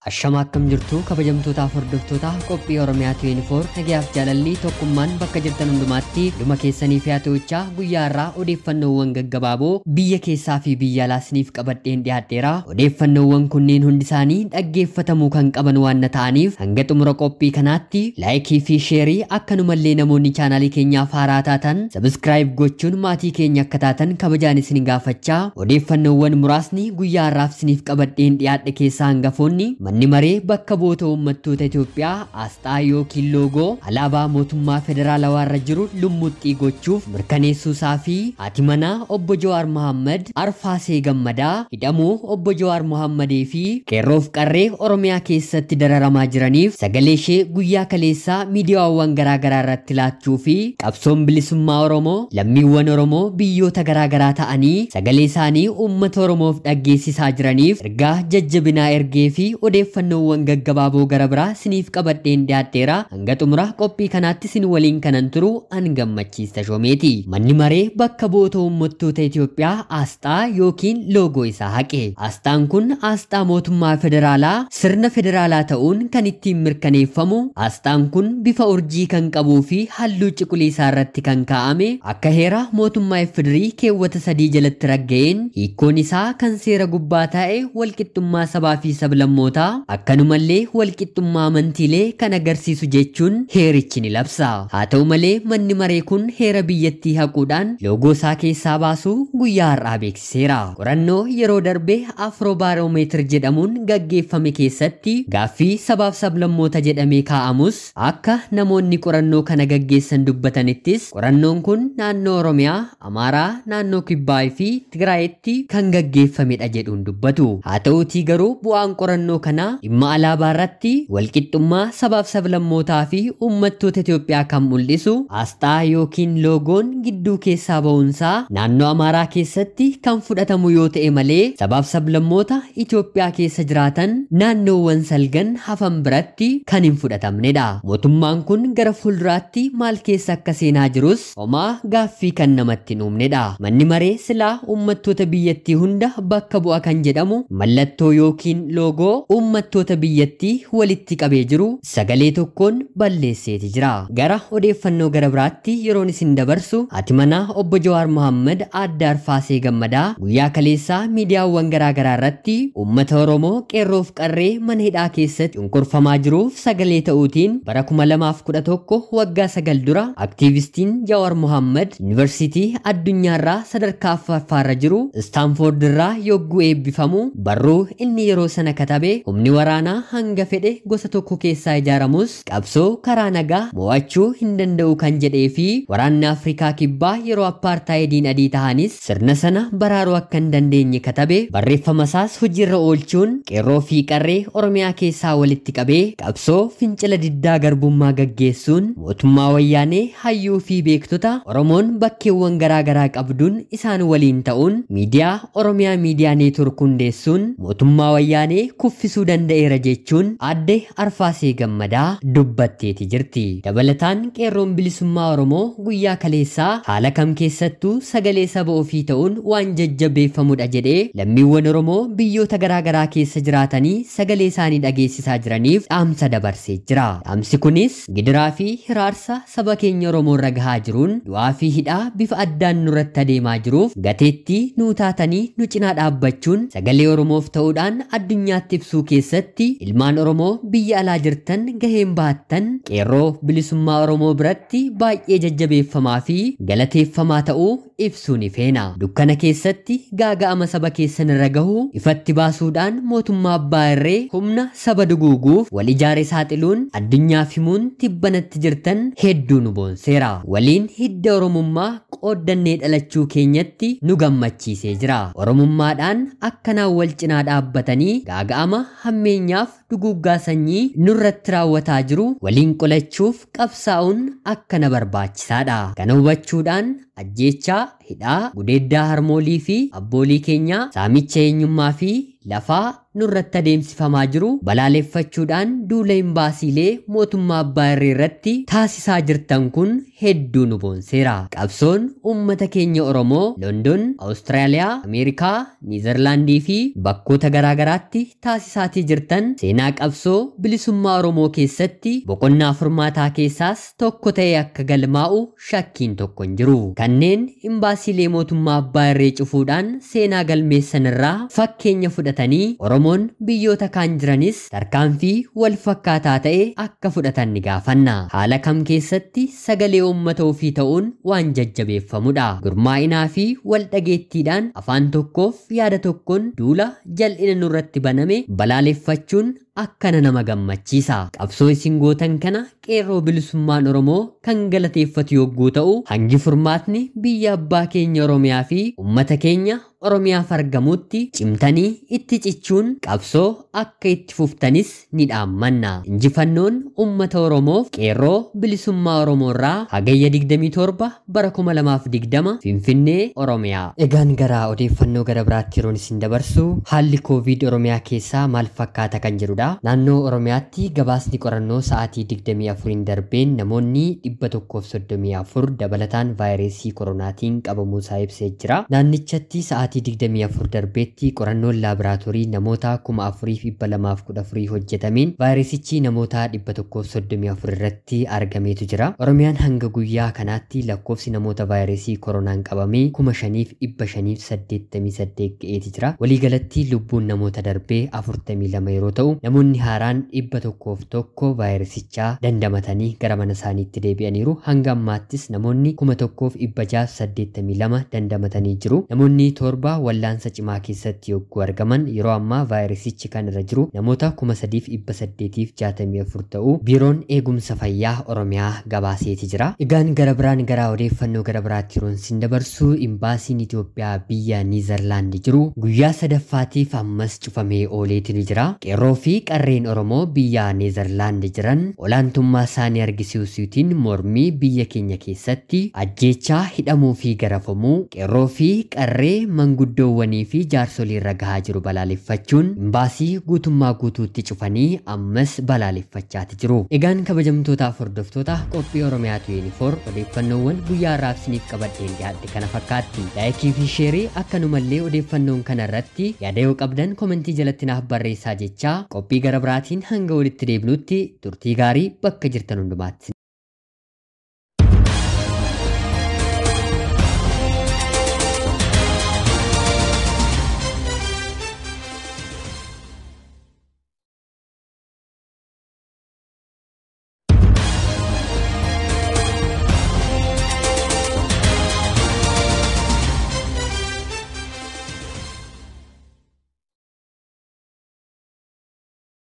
Ashama akkam jirtu kabajamtootaaf hordoftoota qophii Oromiyaa 24 nagayaaf jaalalli tokkummaan bakka jirtan hundumaatti dhuma keessanii fi haata'uchaa guyyaa irraa odeeffannoowwan gaggabaaboo biyya keessaa fi biyya alaa isiniif qabadheen dhiyaadheera. Odeeffannoowwan kunneen hundi isaanii dhaggeeffatamuu kan qaban waan ta'aniif hanga xumura qophii kanaatti laayikii fi sheerii akkanumallee namoonni chaanaalii keenyaaf haaraa taatan sabiskiraayib gochuun maatii keenya akka taatan kabajaan isin gaafachaa odeeffannoowwan muraasni guyyaa irraaf isiniif qabadheen dhiyaadhe keessaa hangafoonni manni maree bakka bu'oota uummattoota Itoophiyaa asxaa yookiin loogoo alaabaa mootummaa federaalawaa irra jiru lummuxxii gochuuf mirkaneessuu isaa fi haati manaa obbo Jawaar Mohaammed Arfaasee Gammadaa hidhamuu obbo Jawaar Mohaammadii fi qeerroof qarree Oromiyaa keessatti dararamaa jiraniif sagalee ishee guyyaa kaleessaa miidiyaawwan garaagaraa irratti laachuu fi qabsoon bilisummaa Oromoo lammiiwwan Oromoo biyyoota garaagaraa ta'anii sagalee isaanii uummata Oromoof dhaggeessisaa jiraniif ergaa jajjabinaa ergee fi odeeffannoowwan gaggabaaboo gara biraa isiniif qabadheen dhiyaadheera. Hanga xumura qophii kanaatti isin waliin kanan turu an Gammachiis Tashoomeeti. Manni maree bakka bu'oota uummattoota Itoophiyaa asxaa yookiin loogoo isaa haqe. Asxaan kun asxaa mootummaa federaalaa sirna federaalaa ta'uun kan ittiin mirkaneeffamu. Asxaan kun bifa urjii kan qabuu fi halluu cuquliisaa irratti kan kaa'ame akka heera mootummaa FDRI keewwata 3 jalatti ragga'een hiikkoon isaa kan seera gubbaa taa'e walqixxummaa sabaa fi sablammootaa akkanumallee walqixxummaa amantiilee kan agarsiisu jechuun heerichi ni labsa. Haa ta'u malee manni maree kun heera biyyattii haquudhaan loogoo isaa keessaa baasuu guyyaa har'aa beeksiseera. Qorannoo yeroo darbe Afroobaaroomeetir jedhamuun gaggeeffame keessatti gaaffii sabaaf sablammoota jedhamee kaa'amus akka namoonni qorannoo kana gaggeessan dubbatanittis qorannoon kun naannoo Oromiyaa, Amaaraa, naannoo Kibbaa fi Tigraayitti kan gaggeeffamedha jedhuun dubbatu. Haa ta'uutii garuu bu'aan qorannoo kanaa dhimma alaabaa irratti walqixxummaa sabaaf sablammootaa fi uummattoota Itoophiyaa kan mul'isu asxaa yookiin loogoon gidduu keessaa ba'uunsaa naannoo Amaaraa keessatti kan fudhatamu yoo ta'e malee sabaaf sablammoota Itoophiyaa keessa jiraatan naannoowwan salgan hafan biratti kan hin fudhatamnedha. Mootummaan kun gara fuulduraatti maal keessa akka seenaa jirus homaa gaaffii kan namatti hin uumnedha. Manni maree silaa uummattoota biyyattii hunda bakka bu'a kan jedhamu mallattoo yookiin loogoo uummattoota biyyattii walitti qabee jiru sagalee tokkoon balleesseeti jira. Gara odeeffannoo gara biraatti yeroon isin dabarsu haati manaa obbo Jawaar Mohaammed Aadde Arfaasee Gammadaa guyyaa kaleessaa miidiyaawwan garaagaraa irratti uummata Oromoo qeerroof qarree mana hidhaa keessatti cunqurfamaa jiruuf sagalee ta'uutiin bara 2011 waggaa 9 dura aktiivistiin Jawaar Mohaammed yuunivarsiitii addunyaarraa sadarkaa afuraffaarra jiru Istaanfoord irraa yogguu eebbifamu barruu inni yeroo sana katabe humni waraanaa hanga fedhe gosa tokko keessaa ijaaramus qabsoo karaa nagaa mo'achuu hin danda'u kan jedhee fi waraanni Afrikaa Kibbaa yeroo appaartaayidiin adii tahanis sirna sana baraaruu akka hin dandeenye katabe barreeffama isaas hojiirra oolchuun qeerroo fi qarree Oromiyaa keessaa walitti qabee qabsoo fincila diddaa garbummaa gaggeessuun mootummaa wayyaanee hayyuu fi beektota Oromoon bakkeewwan garaagaraa qabduun isaan waliin ta'uun miidiyaa Oromiyaa Miidiyaa Neetwork hundeessuun mootummaa wayyaanee kuffisuu danda'eera jechuun Aadde Arfaasee Gammadaa dubbatteeti jirti. Dabalataan qeerroon bilisummaa Oromoo guyyaa kaleessaa haala kam keessattuu sagalee saba ofii ta'uun waan jajjabeeffamudha jedhee lammiiwwan Oromoo biyyoota garaagaraa keessa jiraatanii sagalee isaanii dhageessisaa jiraniif dhaamsa dabarsee jira. Dhaamsi kunis gidiraa fi hiraarsa saba keenya Oromoo irra gahaa jiruun du'aa fi hidhaa bifa addaan nurratti adeemaa jiruuf gateettii nuu taatanii nu cinaa dhaabbachuun sagalee Oromoof ta'uudhaan addunyaatti ibsuu keessatti ilmaan Oromoo biyya alaa jirtan gaheen baattan qeerroo bilisummaa Oromoo biratti baay'ee jajjabeeffamaa fi galateeffamaa ta'uu ibsuu ni feena. Dukkana keessatti gaaga'ama saba keessan irra gahu ifatti baasuudhaan mootummaa abbaa irree humna saba duguuguuf wal ijaare saaxiluun addunyaaf himuun tibbanatti jirtan hedduu nu boonseera. Waliin hidda Oromummaa qooddannee dhalachuu keenyatti nu gammachiisee jira. Oromummaadhaan akkanaan wal cinaa dhaabbatanii gaaga'ama hammeenyaaf duguuggaa sanyii nurratti raawwataa jiru waliin qolachuuf qabsaa'uun akkana barbaachisaadha. Kana hubachuudhaan ajjeechaa, hidhaa, gudeeddaa harmoolii fi abboolii keenyaa, saamicha eenyummaa fi lafaa nurratti adeemsifamaa jiru balaaleffachuudhaan duula imbaasiilee mootummaa abbaa irree irratti taasisaa jirtan kun hedduu nu boonseera. Qabsoon uummata keenya Oromoo London, Awustiraaliyaa, Ameerikaa, Niizerlaandii fi bakkoota garaagaraatti taasisaatii jirtan seenaa Seenaa qabsoo bilisummaa Oromoo keessatti boqonnaa furmaataa keessaas tokko ta'ee akka galmaa'u shakkiin tokko hin jiru. Kanneen imbaasiilee mootummaa abbaa irree cufuudhaan seenaa galmeessan irraa fakkeenya fudhatanii Oromoon biyyoota kaan jiranis tarkaanfii wal fakkaataa ta'e akka fudhatan ni gaafanna. Haala kam keessatti sagalee uummata ofii ta'uun waan jajjabeeffamudha. Gurmaa'inaa fi wal dhageettiidhaan afaan tokkoof yaada tokkoon duula jal'ina nurratti baname balaaleffachuun akkana nama gammachiisa. Qabsoo isin gootan kana qeerroo bilisummaan Oromoo kan galateeffatu yogguu ta'u, hangi furmaatni biyya abbaa keenya Oromiyaa fi uummata keenya Oromiyaaf argamutti cimtanii itti cichuun qabsoo akka itti fuftanis ni dhaammanna. Injifannoon uummata Oromoof qeerroo bilisummaa Oromoo irraa Hagayya 27 bara 2020 Finfinnee, Oromiyaa. Egaan gara odeeffannoo gara biraatti yeroon isin dabarsu haalli Koovid Oromiyaa keessaa maal fakkaata kan jedhudha. Naannoo Oromiyaatti gabaasni qorannoo sa'aatii 24 darbeen namoonni 134 dabalataan vaayirasii koronaatiin qabamuu isaa ibsee jira. Naannichatti sa'aatii 24 darbeetti qorannoon laaboraatoorii namoota 4214 hojjetameen vaayirasichi namoota 134 irratti argameetu jira. Oromiyaan hanga guyyaa kanaatti lakkoofsi namoota vaayirasii koronaan qabamee 5588 ga'eeti jira. Waliigalatti lubbuun namoota darbee 42 yeroo ta'u, namoonni haaraan 101 vaayirasichaa dandamatanii gara mana isaaniitti deebi'aniiru. Hanga ammaattis namoonni 1682 dandamatanii jiru. Namoonni 7 wallaansa cimaa keessatti yogguu argaman yeroo ammaa vaayirasichi kan irra jiru namoota 3864 ta'uu Biiroon Eegumsa Fayyaa Oromiyaa gabaaseeti jira. Egaan gara biraan gara odeeffannoo gara biraatti yeroon isin dabarsu imbaasiin Itoophiyaa biyya Niizerlaandi jiru guyyaa sadaffaatiif ammas cufamee ooleeti ni jira. Qeerroo fi qarreen Oromoo biyya Niizerlaandi jiran olaantummaa isaanii argisiisuutiin mormii biyya keenya keessatti ajjeechaa, hidhamuu fi garafamuu qeerroo fi qarree manguddoowwanii fi jaarsolii irra gahaa jiru balaaleffachuun imbaasii guutummaa guutuutti cufanii ammas balaaleffachaati jiru. Egaan kabajamtootaaf hordoftoota qophii Oromiyaa 24 odeeffannoowwan guyyaa har'aaf isiniif qabadheen dhiyaadhe kana fakkaatti. Laayikii fi sheerii akkanumallee odeeffannoon kana irratti yaada yoo qabdan komentii jalatti naaf barreessaa jechaa qophii gara biraatiin hanga walitti deebinutti turtii gaarii bakka jirtan hundumaatti.